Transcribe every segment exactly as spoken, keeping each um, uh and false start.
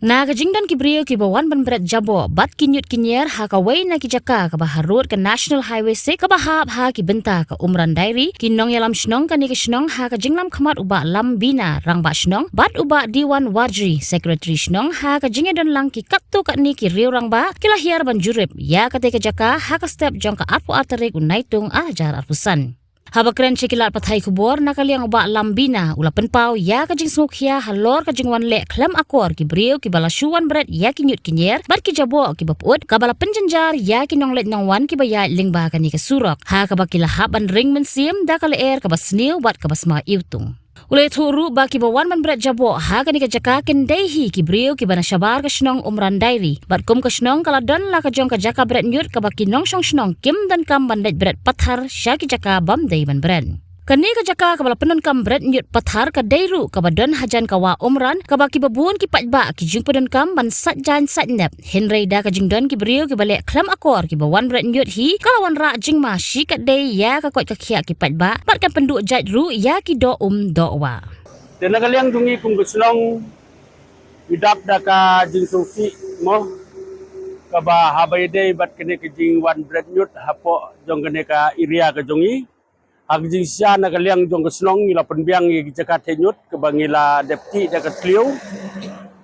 Na ka jingdon ki briew kiba wan ban bret jaboh bad ki ñiut ki ñier ha kawei na ki jaka kaba harud ka National Highway six kaba hap ha ki bynta ka Umran Dairy, ki nongïalam shnong kane ka shnong ha ka jinglam khmat u Bah Lambina, Rangbah Shnong, bad u Bah Diwan Warjri, Secretary Shnong, ha ka jingïadon lang ki katto katne ki riew rangbah, ki la hiar ban jurip ïa katei ka jaka ha ka step jong ka arphew ar tarik u Naitung ar hajar arphew san. Haba kren sha ki lad pathai khubor, na ka liang u Bah Lambina u la pynpaw ïa ka jingsngewkhia halor ka jingwan leh khlem akor ki briew kiba la shu wan bret ïa ki ñiut ki ñier bad ki jaboh kiba pyut, kaba la pynjynjar ïa ki nongleit nongwan kiba ïaid lyngba kane ka surok, ha kaba ki la hap ban ring mynsiem da ka lyer kaba sniew bad kaba sma iwtung. U la ïathuh ruh ba kiba wan ban bret jaboh ha kane ka jaka kin dei hi ki briew kiba na shabar ka shnong Umran Dairy, bad kum ka shnong ka la don la ka jong ka jaka bret ñiut kaba ki nongshong shnong kim donkam ban leit bret pathar sha ki jaka bym dei ban bret. Kane ka jaka kaba la pyndonkam bret ñiut pathar ka dei ruh kaba don hajan ka wah Umran, kaba kiba bun ki paidbah ki jingpyndonkam ban sait jaiñ sait nep. Hynrei da ka jingdon ki briew kiba leh khlem akor kiba wan bret ñiut hi, ka la wanrah jingma shikatdei ïa ka koit ka khiah ki paidbah bad kan pynduh jait ruh ïa ki doh um doh wah. Te na ka liang jong ngi kum ka shnong, ngi dap da ka jingsngewsih mo, kaba haba ïadei bad kane ka jingwan bret ñiut hapoh jong kane ka area ka jong ngi. Ha ka jingshisha na ka liang jong ka shnong ngi la pynbiang ïa ki jaka theh ñiut kaba ngi la dep tih da ka thliew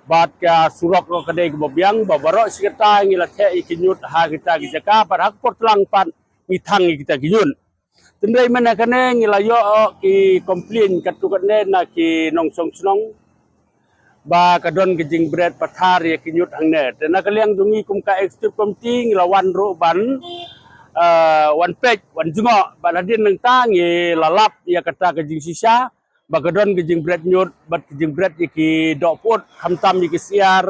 bad ka surok ruh ka dei kaba biang, ba baroh shi katta ngi la theh ïa ki ñiut ha kita ki jaka, bad ha ka por tlang pat ngi thang ïa kita ki ñiut. Hynrei mynne kane ngi la ïoh ki complain katto katne na ki nongshong shnong ba ka don ka jingbret pathar ïa ki ñiut hangne. Te na ka liang jong ngi kum ka executive committee ngi la wan ruh ban, eh, wan peit, wan jngoh, bad hadien nangta ngi la lap ïa kata ka jingshisha ba ka don ka jingbret ñiut bad ka jingbret ïa ki doh pyut, khamtam ïa ki syiar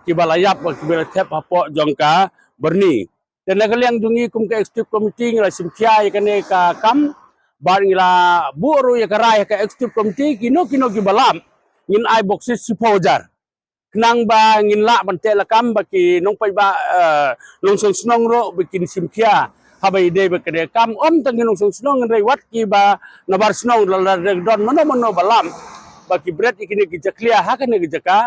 kiba la ïap bad kiba la thep hapoh jong ka byrni. Te na ka liang jong ngi kum ka executive committee ngi la shim khia ïa kane ka kam, bad ngi la buh ruh ïa ka rai ha ka executive committee, kino kino kiba lap ngin ai boksis shiphew hajar. Khnang ba ngin lah ban teh lakam ba ki nongpaidbah, eh, nongshong shnong ruh ba kin shim khia haba ïadei bad kane ka kam. Ym tang ki nongshong shnong, hynrei wat kiba nabar shnong, lada don mano mano ba lap ba ki bret ïa kine ki jakhlia ha kane ka jaka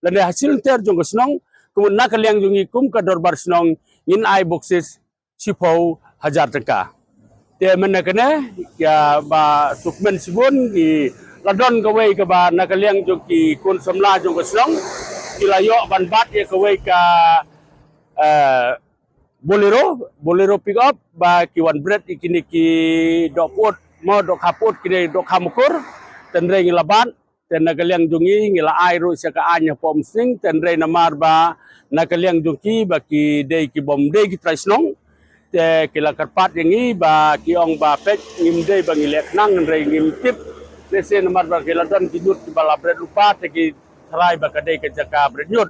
lane ha shilynter jong ka shnong, kumta na ka liang jong ngi kum ka dorbar shnong ngin ai boksis shiphew hajar tyngka. Te mynne kane, ïa ba sukmen shibun, ki la don kawei kaba na ka liang jong ki khun samla jong ka shnong ki la ïoh ban bat ïa kawei ka, eh, Bolero, Bolero pick up, ba ki wan bret ïa kine ki doh pyut mo, doh kha pyut, kine doh kha makur. Hynrei ngi la bat, te na ka liang jong ngi ngi la ai ruh sha ka aiñ hapoh Umsning, hynrei namar ba na ka liang jong ki ba ki dei ki bym dei ki trai shnong, te ki la kyrpad ïa ngi ba ki ong ba peit, ngim dei ba ngi leh khnang, hynrei ngim tip, lehse namar ba ki la don ki ñiut kiba la bret lypa, te ki tharai ba ka dei ka jaka bret ñiut.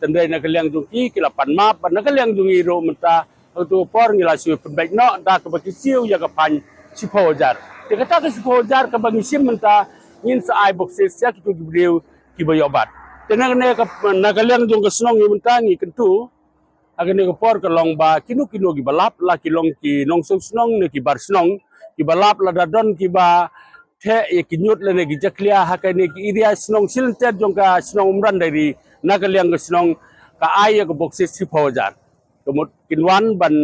Hynrei na ka liang jong ki ki la pan map, bad na ka liang jong ngi ruh mynta ha kato ka por ngi la shu pynbeit noh da kaba ki siew ïa ka fine shiphew hajar. Te kata ka shiphew hajar kaba ngi shim mynta ngin sa ai boksis ïa kito ki briew kiba ïoh bat. Te na kane ka, na ka liang jong ka shnong ngi mynta ngi kyntu ha kane ka por ka long ba kino kino kiba lap, la ki long ki nongshong shnong ne ki bar shnong, kiba lap lada don kiba theh ïa ki ñiut lane ki jakhlia ha kane ki area shnong shilynter jong ka shnong Umran Dairy, na ka liang ka shnong ka ai ïa ka boksis shiphew hajar. Ka mut kin wan ban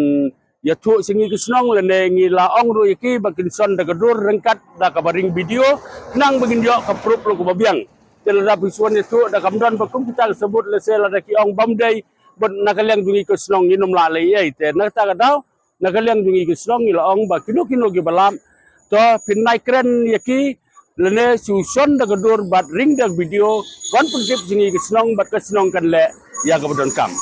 ïathuh sha ngi ka shnong lane ngi la ong ruh ïa ki ba kin shon da ka dur ryngkat da kaba ring video, khnang ba ngin ïoh ka proof ruh kaba biang. Te lada phi shu wan ïathuh da kam don ba kum kita ka sabut, lehse lada ki ong bym dei, bad na ka liang jong ngi ka shnong ngin ym lah leh ei ei. Te na kata ka daw na ka liang jong ngi ka shnong ngi la ong ba kino kino kiba lap, to phin nai kren ïa ki lane shu shon da ka dur bad ring da ka video, ban pyntip sha ngi ka shnong bad ka shnong kan leh ïa kaba donkam.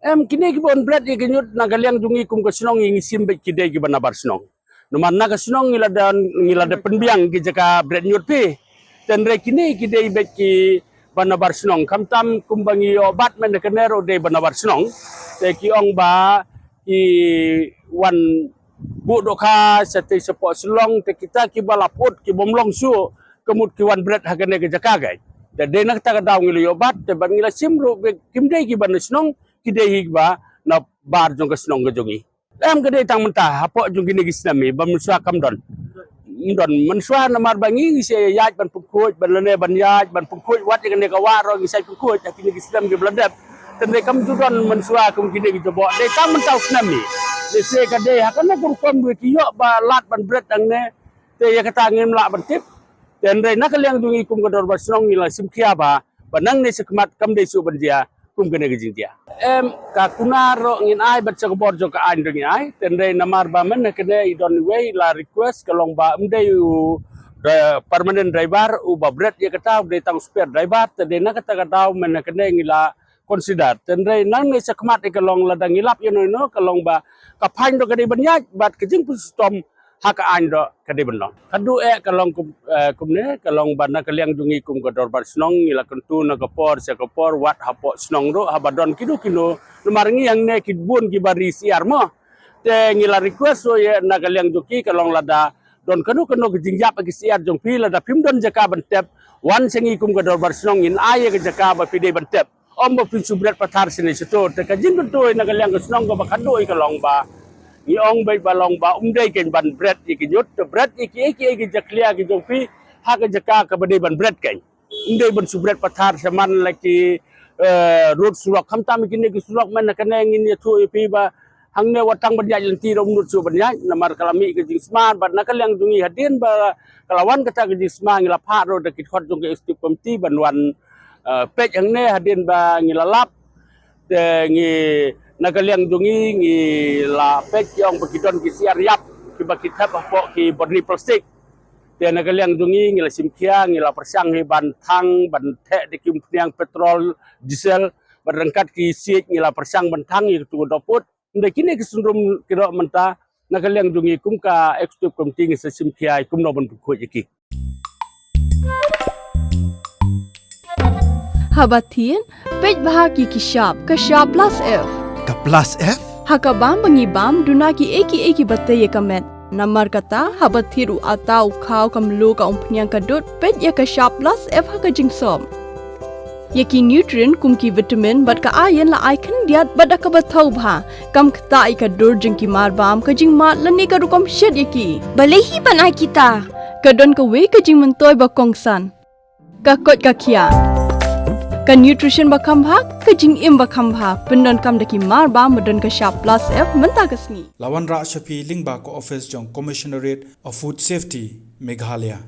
Em, kine kiba wan bret ïa ki ñiut na ka liang jong ngi kum ka shnong ngi shim beit ki dei kiba nabar shnong. Namar na ka shnong ngi la don, ngi la da pynbiang ki jaka bret ñiut phi. Hynrei kine ki dei beit kiba nabar shnong, khamtam kumba ngi ïoh bat mynne kane ruh dei ba nabar shnong. Te ki ong ba ki wan buh dohkha shatei shapoh Shillong, te kita kiba la pyut ki bym long shuh, ka mut ki wan bret ha kane ka jaka kai. Te dei na kata ka daw ngi la ïoh bat, te bad ngi la shim ruh ba kim dei kiba na shnong, ki dei hi kiba nabar jong ka shnong ka jong ngi. Em ka dei tang mynta hapoh jong kine ki snem hi ba mynshuwa kam don. Ym don mynshuwa namar ba ngi ngi sa ïaid ban pynkhuid ban lane ban ïaid ban pynkhuid wat ïa kane ka wah ruh ngi sa pynkhuid ha kine ki snem ki ba la dep. Te dei kam ju don mynshuwa kum kine ki jabok dei tang mynta u snem hi. Dei se ka dei ha kane ka rukom dei ki ïoh ba lad ban bret hangne. Te ïa kata ngim lah ban tip. Te hynrei na ka liang jong ngi kum ka dorbar shnong ngi la shim khia ba ba nangne shakhmat kam dei shuh ban jia kum kane ka jingjia. Em ka kuna ruh ngin ai bad sha ka bor jong ka aiñ ruh ngin ai. Te hynrei namar ba mynne kane i don iwei i la request ka long ba ym dei u dra- permanent driver u ba bret ïa kata u dei tang spare driver te dei na kata ka daw mynne kane ngi la consider. Te hynrei nangne shakhmat ïa ka long lada ngi lap ïa no ïa no ka long ba ka fine ruh ka dei ban ïaid bad ka jingpynshitom ha ka aiñ ruh ka dei ban long. Ka duh eh ka long kum, eh, kumne ka long ba na ka liang jong ngi kum ka dorbar shnong ngi la kyntu na ka por sha ka por wat hapoh shnong ruh haba don kino kino namar ngi hangne ki bun ki ba ri syiar mo. Te ngi la request ruh ïa na ka liang jong ki ka long lada don kano kano ka jingïap ha ki syiar jong phi lada phim don jaka ban tep wan sha ngi kum ka dorbar shnong ngin ai ïa ka jaka ba phi dei ban tep. Ym ba phin shu bret pathar shane shato te ka jingkyntu na ka liang ka shnong kaba khatduh ka long ba ngi ong beit ba long ba ym dei kein ban bret ïa ki ñiut te bret ïa kiei kiei ki jakhlia ki jong phi ha ka jaka kaba dei ban bret kein. Ym dei ban shu bret pathar shaman la ki eh, road surok khamtam ïa kine ki surok mynne kane ngin ïathuh ïa phi ba hangne wat tang ban ïaid lynti ruh ym nud shuh ban ïaid namar ka la mih ka jingsma bad na ka liang jong ngi hadien ba ka la wan kata ka jingsma ngi la phah ruh da ki khot jong ka executive committee ban wan eh, peit hangne hadien ba ngi la lap te ngi na ka liang jong ngi ngi la peit ki ong ba ki don ki syiar ïap kiba ki thep hapoh ki byrni plastik. Te na ka liang jong ngi ngi la shim khia ngi la pyrshang hi ban thang ban theh da ki umphniang petrol, diesel bad ryngkat ki siej ngi la pyrshang ban thang ïa katu ka doput. Hynrei kine ki syndon ki ruh mynta na ka liang jong ngi kum ka executive committee ngi sa shim khia kumno ban pynkhuid ïa ki. Haba thied, peit bha ki ki shap, ka shap plus F. Ka plus F? Ha ka bam ba ngi bam, duna kiei kiei kiba tei ïa ka met. Namar kata, haba thied u atta u khaw ka mluh ka umphniang ka dud, peit ïa ka shap plus F ha ka jingsop. Ïa ki nutrient kum ki vitamin bad ka iron la ai khyndiat bad da kaba thaw bha. Kam ktah ïa ka dur jong ki mar bam ka jingmad lane ka rukom shet ïa ki. Balei hi ban ai kita? Ka don kawei ka jingmyntoi ba kongsan. Ka koit ka khiah. Ka nutrition ba kham bha, ka jingim ba kham bha. Pyndonkam da ki mar bam ba don ka shap plus F mynta ka sngi. La wanrah sha phi lyngba ka office jong Commissionerate of Food Safety, Meghalaya.